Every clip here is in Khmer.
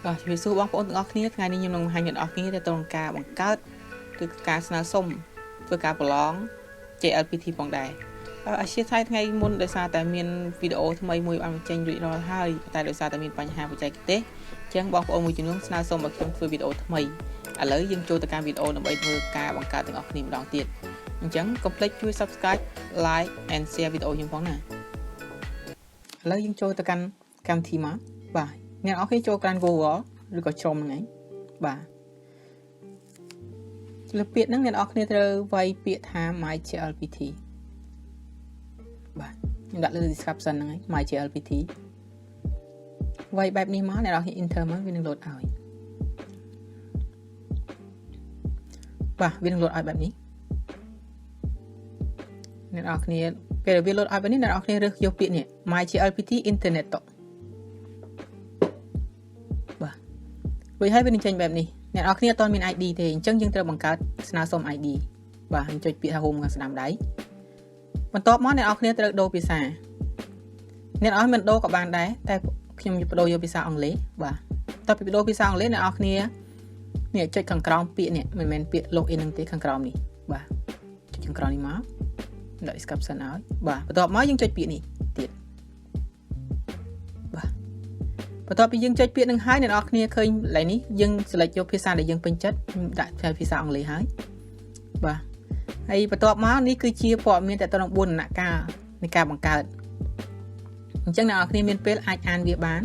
បាទជំរាបសួរបងប្អូនទាំងអស់គ្នាថ្ងៃនេះខ្ញុំនឹងបង្ហាញអ្នកនរគ្នាទៅក្នុងការបង្កើតឬការស្នើសុំធ្វើការប្រឡង JLPT ផងដែរអធ្យាស្រ័យថ្ងៃមុនដោយសារតែមានវីដេអូថ្មីមួយបានបញ្ចេញរួចរាល់ហើយតែដោយសារតែមានបញ្ហាបច្ចេកទេសអញ្ចឹងបងប្អូនមួយចំនួនស្នើសុំឲ្យខ្ញុំធ្វើវីដេអូថ្មីឥឡូវយើងចូលទៅកាន់វីដេអូដើម្បីធ្វើការបង្កើតទាំងអស់គ្នាម្ដងទៀតអញ្ចឹងកុំភ្លេចជួយ Subscribe, Like and Share វីដេអូខ្ញុំផងណាឥឡូវយើងចូលទៅកាន់កម្មវិធីមកបាទអ្នកនរគ្នាចូលកាន់ Google ឬក៏ Chrome ហ្នឹងឯងបាទលើពាក្យហ្នឹងអ្នកនរគ្នាត្រូវវាយពាក្យថា my JLPT បាទខ្ញុំដាក់លើ description ហ្នឹងឯង my JLPT វាយបែបនេះមកអ្នកនរគ្នា enter មកវានឹង load ឲ្យបាទវានឹង load ឲ្យបែបនេះអ្នកនរគ្នាពេលវា load ឲ្យបែបនេះអ្នកនរគ្នារើសយកពាក្យនេះ my JLPT internet បាទរួចហើយវានឹងចេញបែបនេះអ្នកនរគ្នាអត់ទាន់មាន ID ទេអញ្ចឹងយើងត្រូវបង្កើតស្នើសុំ ID បាទខ្ញុំចុចពាក្យថា home ខាងស្ដាំដៃបន្ទាប់មកអ្នកនរគ្នាត្រូវដូរភាសាអ្នកនរមិនដូរក៏បានដែរតែខ្ញុំបដូរយកភាសាអង់គ្លេសបាទតើពីបដូរភាសាអង់គ្លេសអ្នកនរគ្នានេះចុចខាងក្រោមពាក្យនេះមិនមែនពាក្យ login ហ្នឹងទេខាងក្រោមនេះបាទចុចខាងក្រោមនេះមកដាក់ description ឲ្យបាទបន្ទាប់មកយើងចុចពាក្យនេះទៀតបាទបន្ទាប់ពីយើងចុចពាក្យនឹងហើយអ្នកនរគ្នាឃើញកន្លែងនេះយើង select យកភាសាដែលយើងពេញចិត្តដាក់ភាសាអង់គ្លេសហើយបាទហើយបន្ទាប់មកនេះគឺជាព័ត៌មានតទៅនឹង4ដំណាក់កាលនៃការបង្កើតអញ្ចឹងអ្នកនរគ្នាមានពេលអាចអានវាបាន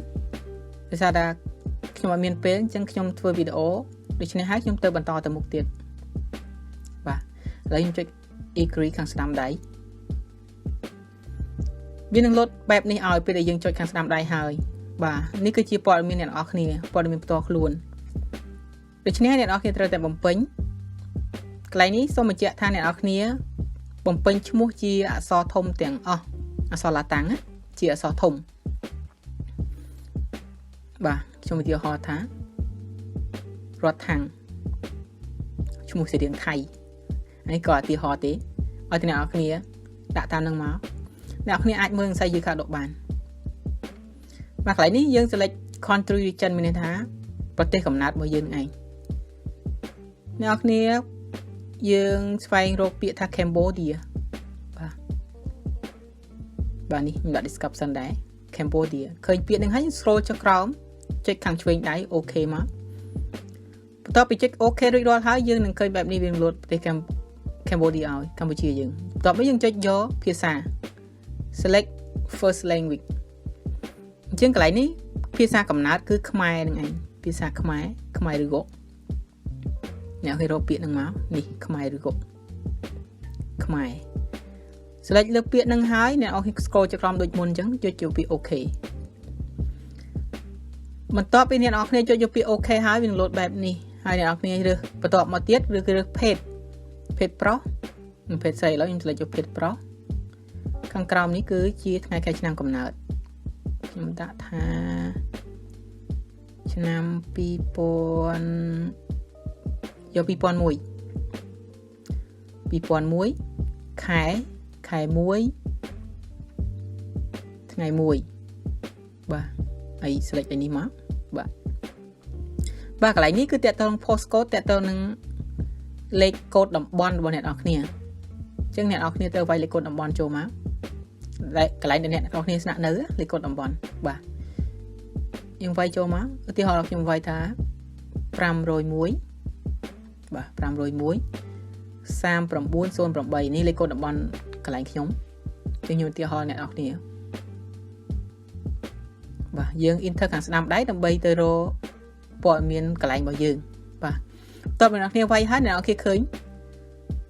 ដោយសារតែខ្ញុំអត់មានពេលអញ្ចឹងខ្ញុំធ្វើវីដេអូដូច្នេះហើយខ្ញុំទៅបន្តទៅមុខទៀតបាទឥឡូវខ្ញុំចុច agree ខាងស្ដាំដៃវានឹងលោតបែបនេះឲ្យពេលដែលយើងចុចខាងស្ដាំដៃហើយបាទនេះគឺជាព័ត៌មានអ្នកនរគ្នាព័ត៌មានផ្ទាល់ខ្លួនដូច្នេះអ្នកនរគ្នាត្រូវតែបំពេញកន្លែងនេះសូមបញ្ជាក់ថាអ្នកនរគ្នាបំពេញឈ្មោះជាអក្សរធំទាំងអស់អក្សរឡាតាំងជាអក្សរធំបាទខ្ញុំឧទាហរណ៍ថារដ្ឋាំងឈ្មោះសេរៀងថៃនេះក៏ឧទាហរណ៍ទេឲ្យអ្នកនរគ្នាដាក់តាមនឹងមកអ្នកនរគ្នាអាចមើលខ្សែយឺកាដុបានបាទកន្លែងនេះយើង select country region មានន័យថាប្រទេសកំណើតរបស់យើងឯងអ្នកនរគ្នាយើងស្វែងរកពាក្យថា Cambodia បាទបាទនេះខ្ញុំដាក់ description ដែរ Cambodia ឃើញពាក្យនឹងហើយ scroll ចុះក្រោមចុចខាងឆ្វេងដៃ OK មកបន្ទាប់ពីចុច OK រួចរាល់ហើយយើងនឹងឃើញបែបនេះវានឹងលោតប្រទេស Cambodia ឲ្យកម្ពុជាយើងបន្ទាប់មកយើងចុចយកភាសា select first language អញ្ចឹងកន្លែងនេះភាសាកំណើតគឺខ្មែរនឹងឯងភាសាខ្មែរខ្មែរឬកអ្នកគេរកពាក្យនឹងមកនេះខ្មែរឬកខ្មែរ select លើពាក្យនឹងហើយអ្នកអស់ scroll ចុចក្រោមដូចមុនអញ្ចឹងចុចយកពាក្យ OK បន្ទាប់ពីអ្នកនរគ្នាចុចយកពាក្យ OK ហើយវានឹងលោតបែបនេះហើយអ្នកនរគ្នារើសបន្ទាប់មកទៀតឬគឺរើសភេទភេទប្រុសនិងភេទស្រីឥឡូវខ្ញុំ select យកភេទប្រុសខាងក្រោមនេះគឺជាថ្ងៃខែឆ្នាំកំណើតខ្ញុំដាក់ថាឆ្នាំ2000យក2001 2001ខែខែ1ថ្ងៃ1បាទហើយ select ឯនេះមកបាទបាទកន្លែងនេះគឺតកតង postcode តកតងនឹងលេខកូដតំបន់របស់អ្នកនរគ្នាអញ្ចឹងអ្នកនរគ្នាត្រូវវាយលេខកូដតំបន់ចូលមកកន្លែងដែលអ្នកនរគ្នាស្នាក់នៅលេខកូដតំបន់បាទយើងវាយចូលមកឧទាហរណ៍ខ្ញុំវាយថា501បាទ501 3908នេះលេខកូដតំបន់កន្លែងខ្ញុំចឹងខ្ញុំឧទាហរណ៍អ្នកនរគ្នាបាទយើង enter ខាងស្ដាំដៃដើម្បីទៅរកព័ត៌មានកន្លែងរបស់យើងបាទតើអ្នកនរគ្នាវាយហើយអ្នកនរគ្នាឃើញ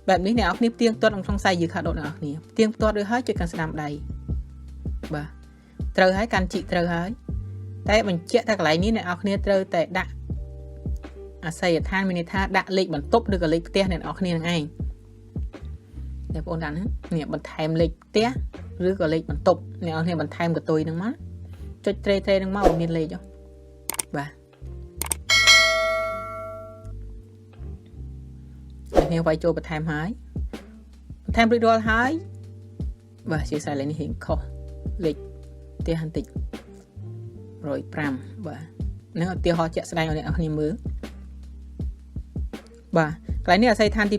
បែបនេះអ្នកនរគ្នាផ្ទៀងផ្ទាត់ក្នុងខ្សែយឺខាដូអ្នកនរគ្នាផ្ទៀងផ្ទាត់រួចហើយចុចខាងស្ដាំដៃបាទត្រូវហើយកាន់ជីកត្រូវហើយតែបញ្ជាក់ថាកន្លែងនេះអ្នកនរគ្នាត្រូវតែដាក់អាស័យដ្ឋានមានន័យថាដាក់លេខបន្ទប់ឬក៏លេខផ្ទះអ្នកនរគ្នានឹងឯងតែបងប្អូនដាក់ហ្នឹងនេះបន្ថែមលេខផ្ទះឬក៏លេខបន្ទប់អ្នកនរគ្នាបន្ថែមកតុយហ្នឹងមកចុចត្រេត្រេហ្នឹងមកបើមានលេខហ៎បាទអ្នកគ្នាវាយចូលបន្ថែមហើយបន្ថែមរួចរាល់ហើយបាទជាខ្សែលេខនេះរៀងខុសលេខផ្ទះបន្តិច105បាទ ហ្នឹងឧទាហរណ៍ជាក់ស្ដែងឲ្យអ្នកនរគ្នាមើលបាទកន្លែងនេះអាស័យដ្ឋានទី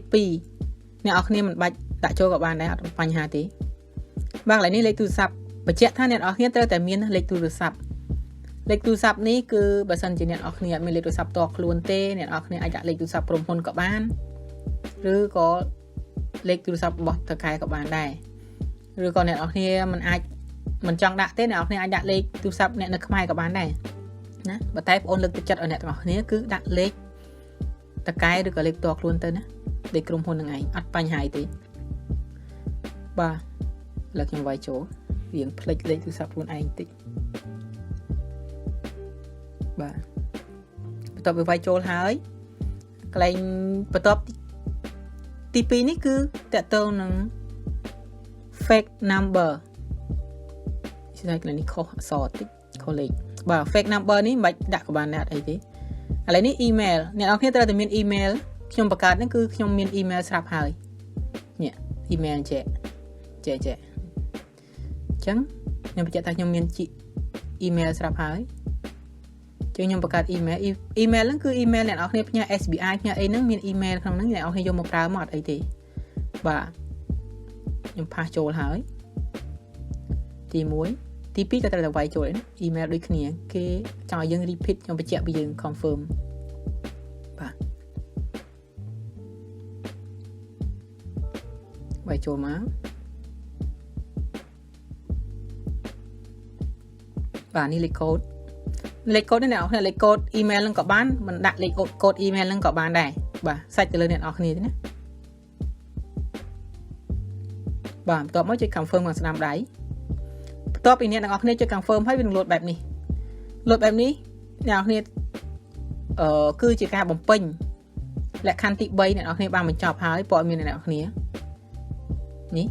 2អ្នកនរគ្នាមិនបាច់ដាក់ចូលក៏បានដែរអត់បញ្ហាទេបាទកន្លែងនេះលេខទូរស័ព្ទបញ្ជាក់ថាអ្នកនរគ្នាត្រូវតែមានលេខទូរស័ព្ទលេខទូរស័ព្ទនេះគឺបើសិនជាអ្នកនរគ្នាអត់មានលេខទូរស័ព្ទផ្ទាល់ខ្លួនទេអ្នកនរគ្នាអាចដាក់លេខទូរស័ព្ទក្រុមហ៊ុនក៏បានឬក៏លេខទូរស័ព្ទរបស់ថៅកែក៏បានដែរឬក៏អ្នកនរគ្នាមិនអាចមិនចង់ដាក់ទេអ្នកនរគ្នាអាចដាក់លេខទូរស័ព្ទអ្នកនៅខ្មែរក៏បានដែរណាបើតែបងអូនលើកទឹកចិត្តឲ្យអ្នកទាំងអស់គ្នាគឺដាក់លេខថៅកែឬក៏លេខផ្ទាល់ខ្លួនទៅណាលេខក្រុមហ៊ុននឹងឯងអត់បញ្ហាអីទេបាទឥឡូវខ្ញុំវាយចូលរៀងផ្លិចលេខទូរស័ព្ទខ្លួនឯងតិចបាទបន្ទាប់ពីវាយចូលហើយកន្លែងបន្ទាប់ទី2នេះគឺទាក់ទងនឹង fax number ស្ដាយកន្លែងនេះខុសអក្សរតិចខុសលេខបាទ fax number នេះមិនបាច់ដាក់ក៏បានដែរអត់អីទេឥឡូវនេះ email អ្នកនរគ្នាត្រូវតែមាន email ខ្ញុំបង្កើតហ្នឹងគឺខ្ញុំមាន email ស្រាប់ហើយនេះ email ចែកចែកចែកអញ្ចឹងខ្ញុំបញ្ជាក់ថាខ្ញុំមាន email ស្រាប់ហើយចឹងខ្ញុំបង្កើត email email ហ្នឹងគឺ email អ្នកនរគ្នាផ្ញើ SBI ផ្ញើអីហ្នឹងមាន email ក្នុងហ្នឹងអ្នកនរគ្នាយកមកប្រើមកអត់អីទេបាទខ្ញុំ paste ចូលហើយទី1ទី2ក៏ត្រូវតែវាយចូលណា email ដូចគ្នាគេចង់ឲ្យយើង repeat ខ្ញុំបញ្ជាក់ពីយើង confirm បាទវាយចូលមកបាទនេះលេខកូដលេខកូដនេះអ្នកនរគ្នាលេខកូដ email ហ្នឹងក៏បានមិនដាក់លេខកូដ email ហ្នឹងក៏បានដែរបាទសាច់ទៅលើអ្នកនរគ្នាទេណាបាទបន្ទាប់មកចុច confirm ខាងស្ដាំដៃបន្ទាប់ពីអ្នកទាំងអស់គ្នាចុច confirm ហើយវានឹងលោតបែបនេះលោតបែបនេះអ្នកនរគ្នាអឺគឺជាការបំពេញលក្ខខណ្ឌទី3អ្នកនរគ្នាបានបញ្ចប់ហើយព័ត៌មានអ្នកនរគ្នានេះ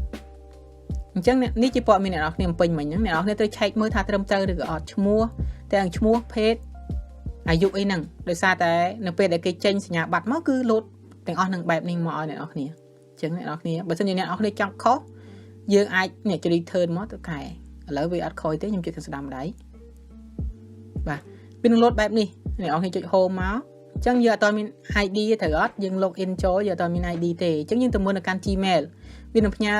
អញ្ចឹងនេះជាព័ត៌មានអ្នកនរគ្នាបំពេញមិញហ្នឹងអ្នកនរគ្នាត្រូវឆែកមើលថាត្រឹមត្រូវឬក៏អត់ឈ្មោះទាំងឈ្មោះភេទអាយុអីហ្នឹងដោយសារតែនៅពេលដែលគេចេញសញ្ញាបត្រមកគឺលោតទាំងអស់នឹងបែបនេះមកឲ្យអ្នកនរគ្នាអញ្ចឹងអ្នកនរគ្នាបើសិនជាអ្នកនរគ្នាចង់ខុសយើងអាចនេះចុច return មកទៅកែឥឡូវវាអត់ខូចទេខ្ញុំចុចខាងស្ដាំដៃបាទវានឹងលោតបែបនេះអ្នកនរគ្នាចុច home មកអញ្ចឹងយើងអត់មាន ID ទេត្រូវអត់យើង log in ចូលយើងអត់មាន ID ទេអញ្ចឹងយើងទៅមើលនៅកាន់ Gmail វានឹងផ្ញើ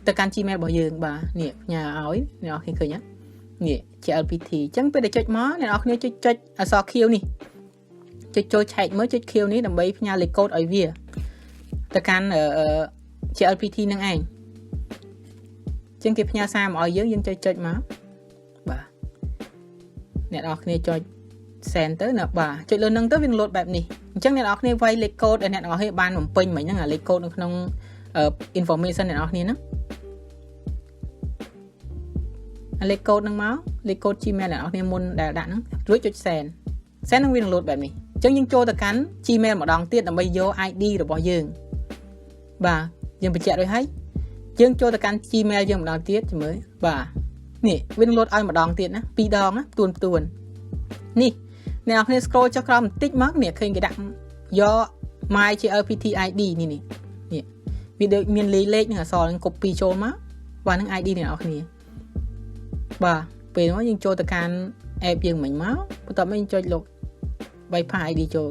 ទៅកាន់ Gmail របស់យើងបាទនេះផ្ញើឲ្យអ្នកនរគ្នាឃើញទេនេះ JLPT អញ្ចឹងពេលដែលចុចមកអ្នកនរគ្នាចុចចុចអក្សរ Q នេះចុចចូលឆែកមើលចុច Q នេះដើម្បីផ្ញើលេខកូដឲ្យវាទៅកាន់ JLPT នឹងឯងជាងគេផ្ញើសារមកឲ្យយើងយើងចុចចុចមកបាទអ្នកនរគ្នាចុច send ទៅណាបាទចុចលើនឹងទៅវានឹងលោតបែបនេះអញ្ចឹងអ្នកនរគ្នាវាយលេខកូដដែលអ្នកនរគ្នាបានបំពេញមិញហ្នឹងអាលេខកូដនៅក្នុង information អ្នកនរគ្នាហ្នឹងអាលេខកូដហ្នឹងមកលេខកូដ Gmail អ្នកនរគ្នាមុនដែលដាក់ហ្នឹងរួចចុច send send នឹងវានឹងលោតបែបនេះអញ្ចឹងយើងចូលទៅកាន់ Gmail ម្ដងទៀតដើម្បីយក ID របស់យើងបាទយើងបញ្ជាក់រួចហើយយើងចូលទៅកាន់ Gmail យើងម្ដងទៀតចាំមើលបាទនេះវានឹងលោតឲ្យម្ដងទៀតណាពីរដងណាផ្ទួនផ្ទួននេះអ្នកនរគ្នា scroll ចុះក្រោមបន្តិចមកនេះឃើញគេដាក់យក my JLPT ID នេះនេះនេះវាដូចមានលេខលេខនឹងអក្សរនឹង copy ចូលមកបាទនឹង ID អ្នកនរគ្នាបាទពេលនោះយើងចូលទៅកាន់ app យើងមិញមកបន្ទាប់មកយើងចុចលោកវាយ pass ID ចូល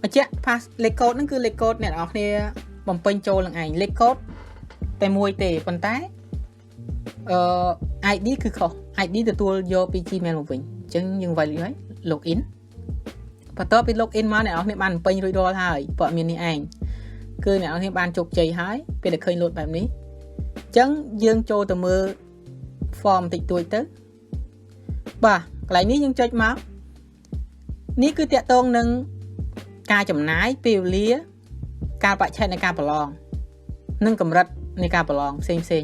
បញ្ជាក់ pass លេខកូដហ្នឹងគឺលេខកូដអ្នកនរគ្នាបំពេញចូលនឹងឯងលេខកូដតែមួយទេប៉ុន្តែអឺ ID គឺខុស ID ទទួលយកពី Gmail មកវិញអញ្ចឹងយើងវាយហើយ login បន្ទាប់ពី login មកអ្នកនរគ្នាបានបំពេញរួចរាល់ហើយព័ត៌មាននេះឯងគឺអ្នកនរគ្នាបានជោគជ័យហើយពេលដែលឃើញលោតបែបនេះអញ្ចឹងយើងចូលទៅមើល form តិចតួចទៅបាទកន្លែងនេះយើងចុចមកនេះគឺទាក់ទងនឹងការចំណាយពេលវេលាកាលបរិច្ឆេទនៃការប្រឡងនិងកម្រិតនៃការប្រឡងផ្សេងផ្សេង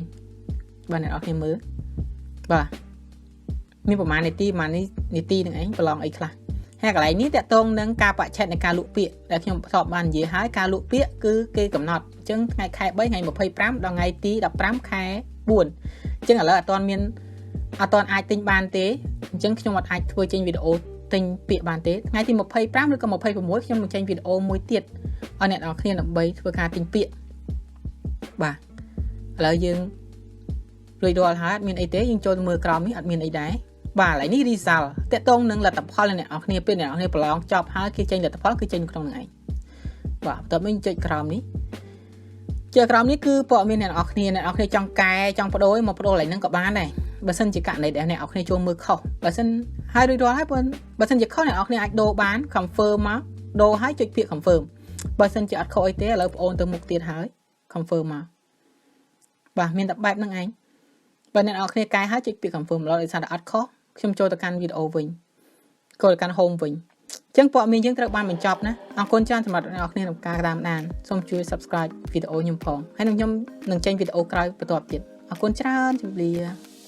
បាទអ្នកនរគ្នាមើលបាទមានប្រហែលនាទីប្រហែលនេះនាទីនឹងឯងប្រឡងអីខ្លះហើយកន្លែងនេះទាក់ទងនឹងការបរិច្ឆេទនៃការលក់ពាក្យដែលខ្ញុំធ្លាប់បាននិយាយហើយការលក់ពាក្យគឺគេកំណត់អញ្ចឹងថ្ងៃខែ3ថ្ងៃ25ដល់ថ្ងៃទី15ខែ4អញ្ចឹងឥឡូវអត់ទាន់មានអត់ទាន់អាចទិញបានទេអញ្ចឹងខ្ញុំអត់អាចធ្វើចេញវីដេអូទិញពាក្យបានទេថ្ងៃទី25ឬក៏26ខ្ញុំនឹងចេញវីដេអូមួយទៀតឲ្យអ្នកនរគ្នាដើម្បីធ្វើការទិញពាក្យបាទឥឡូវយើងរួចរាល់ហើយអត់មានអីទេយើងចូលទៅមើលក្រោមនេះអត់មានអីដែរ បាទឥឡូវនេះ result តកតងនឹងលទ្ធផលអ្នកនរគ្នាពេលអ្នកនរគ្នាប្រឡងចប់ហើយគេចេញលទ្ធផលគឺចេញក្នុងនឹងឯងបាទបន្ទាប់មកចុចក្រោមនេះជាក្រោមនេះគឺព័ត៌មានអ្នកនរគ្នាអ្នកនរគ្នាចង់កែចង់បដូរមកបដូរកន្លែងហ្នឹងក៏បានដែរបើសិនជាករណីដែលអ្នកនរគ្នាចូលមើលខុសបើសិនហើយរួចរាល់ហើយបើសិនជាខុសអ្នកនរគ្នាអាចដូរបាន confirm មកដូរហើយចុចពាក្យ confirm បើសិនជាអត់ខុសអីទេឥឡូវបងអូនទៅមុខទៀតហើយ confirm មកបាទមានតែបែបហ្នឹងឯងបើអ្នកនរគ្នាកែហើយចុចពាក្យ confirm ឡើយដោយសារតែអត់ខុសខ្ញុំចូលទៅកាន់វីដេអូវិញចូលទៅកាន់ home វិញអញ្ចឹងព័ត៌មានយើងត្រូវបានបញ្ចប់ណាអរគុណច្រើនសម្រាប់អ្នកនរគ្នាក្នុងការតាមដានសូមជួយ subscribe វីដេអូខ្ញុំផងហើយនឹងខ្ញុំនឹងចេញវីដេអូក្រោយបន្ទាប់ទៀតអរគុណច្រើនជម្រាបលា។